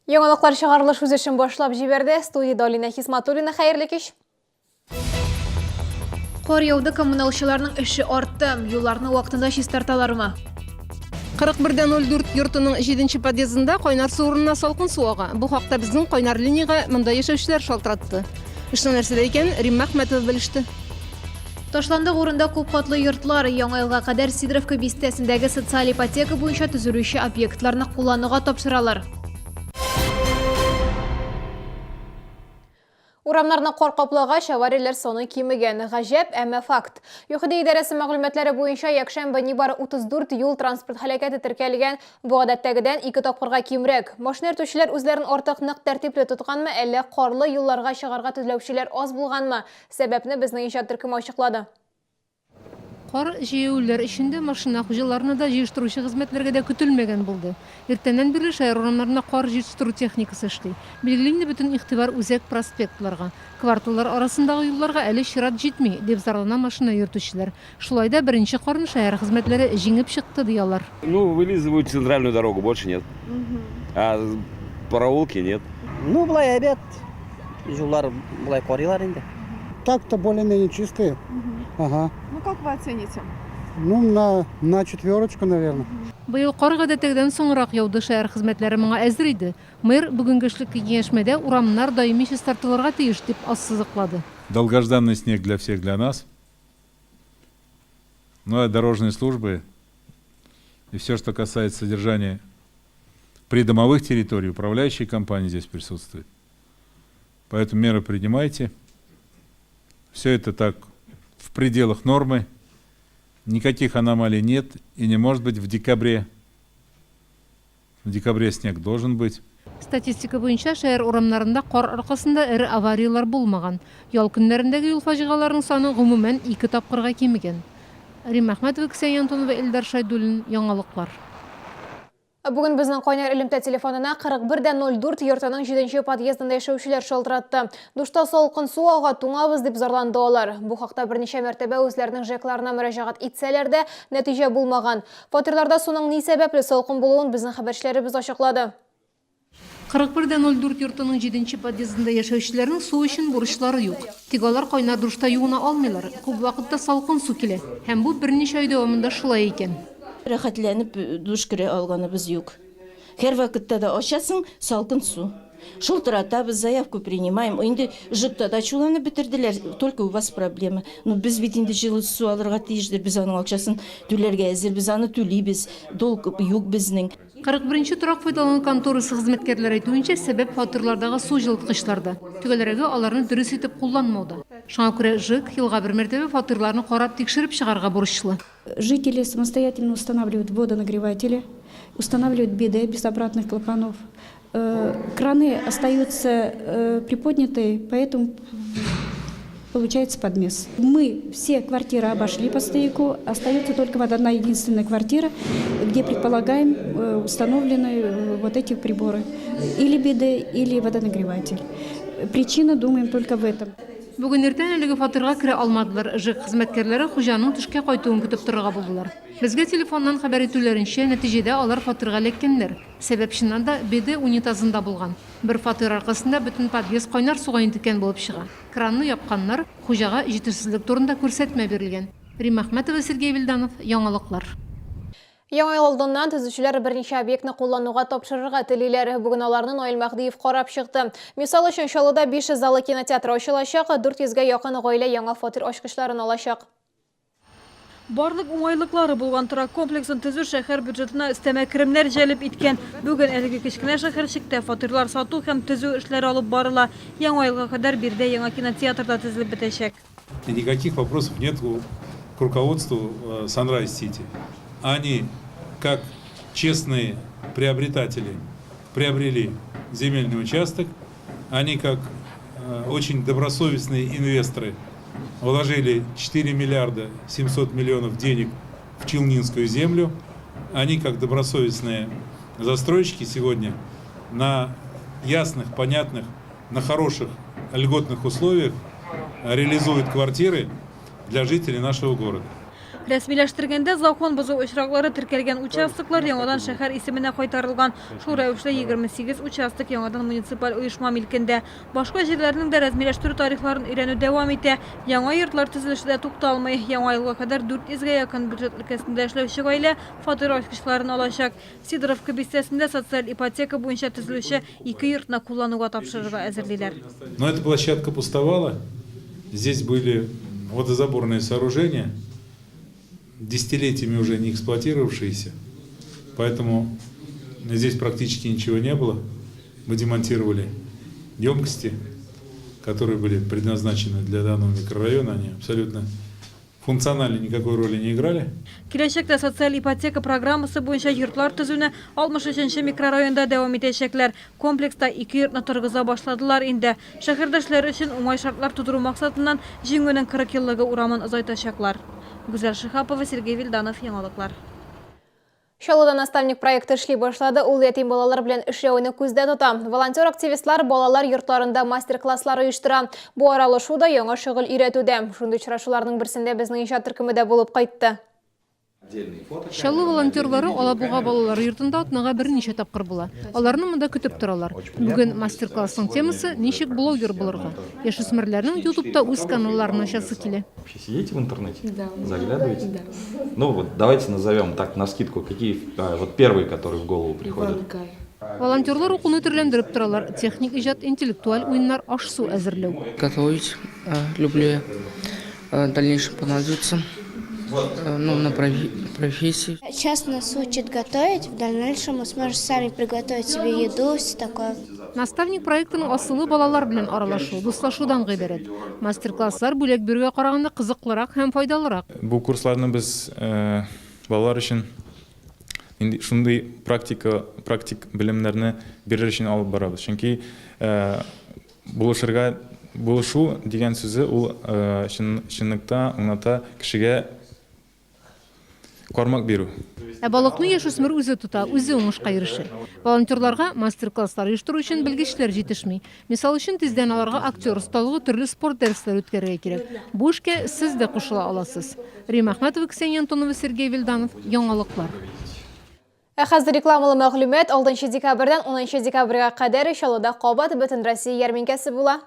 Яңалыклар чыгарылыш үз эшен башлап җибәрде. Студиядә Алинә Хисматуллина. Хәерле кич. Кар яуды, коммуналчыларның эше артты. Юлларны вакытында чистарталармы? 41.04 йортының 7 подъездында кайнар су урынына салкын су ага. Бу хакта безнең кайнар линиягә монда яшәүчеләр шалтыратты. Эшнең нәрсәдә икәнен Римма Әхмәтова белеште. Ташландык урында күп катлы йортлар. Яңа елга кадәр Сидоровка бистәсендәге социаль ипотека буенча төзелүче объектларны куллануга тапшыралар. Урамнарны кар каплагач, аварияләр саны кимегән. Гаҗәп, әмма факт. ЮХИДИ идарәсе мәгълүматлары буенча, якшәмбе нибары 34 юл-транспорт һәлакәте теркәлгән. Бу гадәттәгедән ике тапкырга кимрәк. Машина йөртүчеләр үзләрен артык нык тәртипле тотканмы, әллә карлы юлларга чыгарга теләүчеләр аз булганмы? Сәбәпне безнең иҗат төркеме ачыклады. Кар җәяүлеләр өчен дә, машина хуҗаларына да, җыештыручы хезмәтләргә дә көтелмәгән булды. Иртәннән бирле шәһәр урамнарында кар җыештыру техникасы эшли. Билгеле инде, бөтен игътибар үзәк проспектларга. Кварталлар арасындагы юлларга әле чират җитми, дип зарлана машина йөртүчеләр. Шулай да беренче карны шәһәр хезмәтләре җиңеп чыкты, ди алар. Ну, вылизывают центральную дорогу, больше нет. А проулки нет. Ну, болай әйбәт. Юллар болай карыйлар инде. Так-то более-менее чистые. Ага. Ну, как вы оцените? Ну, на, на четверочку, наверное. Быел кар гадәттәгедән соңрак яуды, шәһәр хезмәтләре моңа әзер иде. Мэр бүгенге эшлекле киңәшмәдә урамнар даими чистартылырга тиеш, дип ассызыклады. Долгожданный снег для всех для нас. Ну а дорожные службы и все, что касается содержания придомовых территорий, управляющие компании здесь присутствуют. Поэтому меры принимайте. Все это так в пределах нормы. Никаких аномалий нет и не может быть в декабре. В декабре снег должен быть. Статистика буенча, шәһәр урамнарында кар аркасында эре аварияләр булмаган. Ял көннәрендәге юл фаҗигаларының саны, гомумән, ике тапкырга кимегән. Римма Әхмәтова, Ксения Антонова, Эльдар Шәйдуллин, Яңалыклар. Бүген безнең кайнар элемтә телефонына 41 дә 04 йортының җиденче подъездында яшәүчеләр шалтыратты. Душта салкын су ага, туңабыз, дип зарланды алар. Бу хакта берничә мәртәбә үзләренең ЖЭКларына мөрәҗәгать итсәләр дә, нәтиҗә булмаган. Фатирларда суның ни сәбәпле салкын булуын безнең хәбәрчеләребез ачыклады. 41 дә 04 йортының җиденче подъездында яшәүчеләрнең су өчен бурычлары юк. Тик алар кайнар душта юына алмыйлар, күп вакытта салкын су килә. Һәм бу берничә ай дәвамында шулай икән. Рәхәтләнеп душ керә алганыбыз юк. Һәрвакытта да ачасың, салкын су. Шылтыратабыз, заявку принимаем. Инде ЖЭКта да ачуланып бетерделәр, только у вас проблема. Ну без бит инде җылы су алырга тиешле, без аның акчасын түләргә әзер, без аны түлибез, долг юк безнең. 41 нче торак файдалану конторасы хезмәткәрләре әйтүенчә, сәбәп фатирлардагы су җылыткычларда. Төгәлрәге, аларны дөрес итеп кулланмауда. Шуңа күрә ЖЭК елга бер мәртәбә фатирларны карап, тикшереп чыгарга бурычлы. Жители самостоятельно устанавливают водонагреватели, устанавливают биде без обратных клапанов. Э, краны остаются э, приподнятые, поэтому получается подмес. Мы все квартиры обошли по стояку, остается только вот одна единственная квартира, где, предполагаем, э, установлены вот эти приборы. Или биде, или водонагреватель. Причина, думаем, только в этом. Бүген иртән әлеге фатирга керә алмадылар. ЖЭК хезмәткәрләре хуҗаның төшкә кайтуын көтеп торырга булдылар. Безгә телефоннан хәбәр итүләренчә, нәтиҗәдә алар фатирга эләккәннәр. Сәбәп чыннан да БД унитазында булган. Бер фатир аркасында бөтен подъезд кайнар суга интеккән булып чыга. Кранны япканнар, хуҗага җитешсезлек турында күрсәтмә бирелгән. Римма Әхмәтова, Сергей Вильданов, Яңалыклар. Яңа ел алдыннан төзүчеләр берничә объектны куллануга тапшырырга телиләр. Бүген аларны Наил Мәһдиев карап чыкты. Мисал өчен, Чаллыда 500 заллы кинотеатр ачылачак, 400 гә якын гаилә яңа фатир ачкычларын алачак. Барлык уңайлыклары булган торак комплексын төзү шәһәр бюджетына өстәмә керемнәр җәлеп иткән. Бүген әлеге кечкенә шәһәрчектә фатирлар сату һәм төзү эшләре алып барыла. Яңа елга кадәр биредә яңа кинотеатр да төзелеп бетәчәк. И никаких вопросов нет к руководству Sunrise City. Они, как честные приобретатели, приобрели земельный участок. Они, как очень добросовестные инвесторы, вложили 4 миллиарда 700 миллионов денег в Челнинскую землю. Они, как добросовестные застройщики, сегодня на ясных, понятных, на хороших льготных условиях реализуют квартиры для жителей нашего города. Рәсмиләштергәндә закон бозу очраклары теркәлгән участоклар яңадан шәһәр исеменә кайтарылган. Шул рәвешле 28 участок яңадан муниципаль оешма милкендә. Башка җирләрнең дә рәсмиләштерү тарихларын өйрәнү дәвам итә. Яңа йортлар төзелеше дә тукталмый. Яңа елга кадәр 400 гә якын бюджет өлкәсендә эшләүче гаилә фатир ачкычларын алачак. Сидоровка бистәсендә социаль ипотека буенча төзелүче ике йортны куллануга тапшырырга әзерлиләр. Но эта площадка пустовала, здесь были водозаборные сооружения, десятилетиями уже не эксплуатировавшиеся, поэтому здесь практически ничего не было. Мы демонтировали емкости, которые были предназначены для данного микрорайона, они абсолютно функционально никакой роли не играли. Киләчәктә социаль ипотека программасы буенча йортлар төзүне 63 нче микрорайонда дәвам итәчәкләр. Комплекста ике йортны торгыза башладылар инде. Шәһәрдәшләр өчен уңай шартлар тудыру максатыннан Җиңүнең 40 еллыгы урамын озайтачаклар. Гүзәл Шиһапова, Сергей Вильданов, Яңалыклар. Чаллыда Наставник проекты эшли башлады. Ул ятим балалар белән эшләүне күздә тота. Волонтер-активистлар балалар йортларында мастер-класслар оештыра. Бу аралашу да, яңа шөгыль өйрәтү дә. Шундый очрашуларның берсендә безнең иҗат төркеме дә булып кайтты. Чаллы волонтерлары Алабуга балалар йортында атнага берничә тапкыр була. Аларны монда көтеп торалар. Бүген мастер-классның темасы, ничек блогер булырга. Яшүсмерләрнең ютубта үз каналларын ачасы килә. Вообще сидите в интернете? Да. Заглядываете? Да. Ну вот давайте назовем так на скидку, какие вот первые, которые в голову приходят. Ивангай. Волонтерлар укуны төрләндереп торалар, техник иҗат, интеллектуаль уеннар, аш-су әзерләү. Готовить люблю я. В дальнейшем понадобится ну, на профессии. Сейчас нас учат готовить, в дальнейшем мы сможем сами приготовить себе еду, все такое. Наставник проектының асылы балалар белән аралашу, дуслашудан гыйбарәт. Мастер-класслар бүләк бирүгә караганда кызыклырак һәм файдалырак. Бу курсларны без балалар өчен нинди шундый практика, практик белемнәрне бирер өчен алып барабыз. Чөнки булышырга, булышу дигән сүзе ул чын, чынлыкта аңлата кешегә Кармак бирү. Ә балыкны яшүсмер үзе тота, үзе уңышка ирешә. Волонтерларга мастер-класслар оештыру өчен белгечләр җитешми. Мисал өчен, тиздән аларга актер осталыгы, төрле спорт дәресләре үткәрергә кирәк. Бу эшкә сез дә кушыла аласыз. Римма Әхмәтова, Ксения Антонова, Сергей Вильданов. Яңалыклар. Ә хәзер рекламалы мәгълүмат. 6 декабрьдән 10 декабрьгә кадәр Чаллыда кабат Бөтенроссия ярминкәсе була.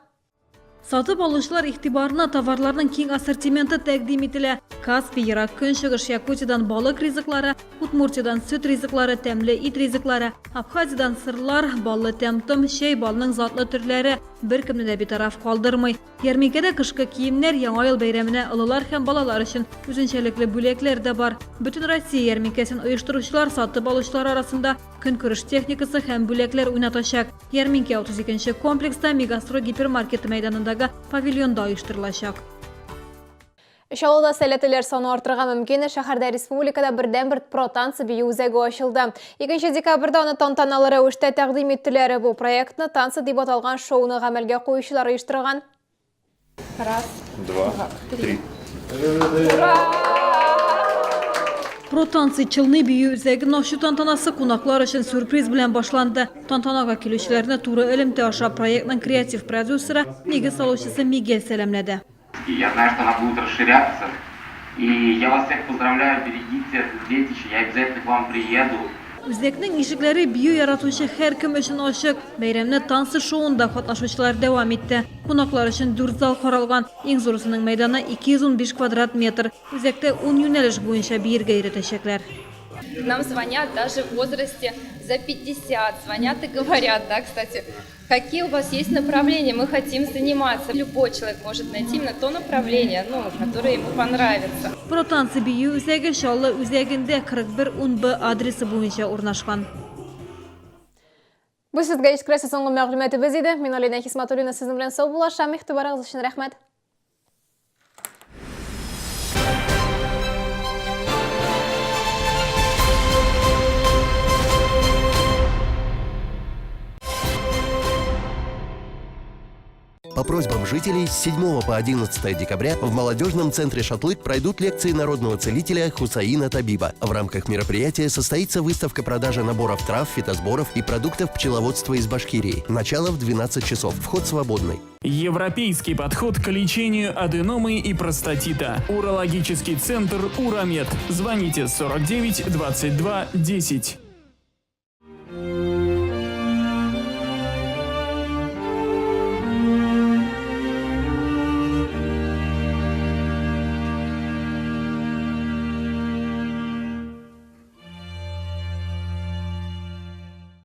Сатып алучылар игътибарына товарларның киң ассортименты тәкъдим ителә. Каспий, Ерак Көнчыгыш, Якутиядән балык ризыклары, Удмуртиядән сөт ризыклары, тәмле ит ризыклары, Абхазиядән сырлар, баллы тәм-том, чәй, балның затлы төрләре беркемне дә битараф калдырмый. Ярминкәдә кышкы киемнәр, Яңа ел бәйрәменә олылар һәм балалар өчен үзенчәлекле бүләкләр дә бар. Бөтенроссия ярминкәсен оештыручылар сатып алучылар арасында көнкүреш техникасы һәм бүләкләр уйнатачак. Ярминкә 32 нче комплекста Мегастрой гипермаркеты мәйданындагы павильонда оештырылачак. Чаллыда сәләтлеләр саны артырга мөмкин. Шәһәрдә республикада бердәнбер Про-танцы бию үзәге ачылды. 2 декабрьдә аны тантаналы рәвештә тәкъдим иттеләр. Бу проектны Танцы дип аталган шоуны гамәлгә куючылар оештырган. Раз, два, три. Про танцы Челны бию үзәген ачу тантанасы кунаклар өчен сюрприз белән башланды. Тантанага килүчеләрне туры элемтә аша проектның креатив продюсеры, нигез салучысы Мигель сәламләде. Я знаю, что она будет расширяться. И я вас всех поздравляю, берегите это детище, я обязательно к вам приеду. Үзәкнең ишекләре бию яратучы һәркем өчен ачык. Бәйрәмне Танцы шоуында катнашучылар дәвам итте. Кунаклар өчен дүрт зал каралган. Иң зурысының мәйданы 215 квадрат метр. Үзәктә ун юнәлеш буенча биергә өйрәтәчәкләр. Нам звонят даже в возрасте за 50, звонят и говорят, да, кстати, какие у вас есть направления, мы хотим заниматься. Любой человек может найти именно то направление, ну, которое ему понравится. Про танцы бию үзәге Чаллы үзәгендә 41 10 Б адресы буенча урнашкан. Бу сезгә җиткерәсе соңгы мәгълүматыбыз иде. Мин Алинә Хисматуллина сезнең белән саубуллашам. Игътибарыгыз өчен рәхмәт. По просьбам жителей с 7 по 11 декабря в молодежном центре «Шатлык» пройдут лекции народного целителя Хусаина Табиба. В рамках мероприятия состоится выставка-продажа наборов трав, фитосборов и продуктов пчеловодства из Башкирии. Начало в 12 часов. Вход свободный. Европейский подход к лечению аденомы и простатита. Урологический центр «Урамед». Звоните 49 22 10.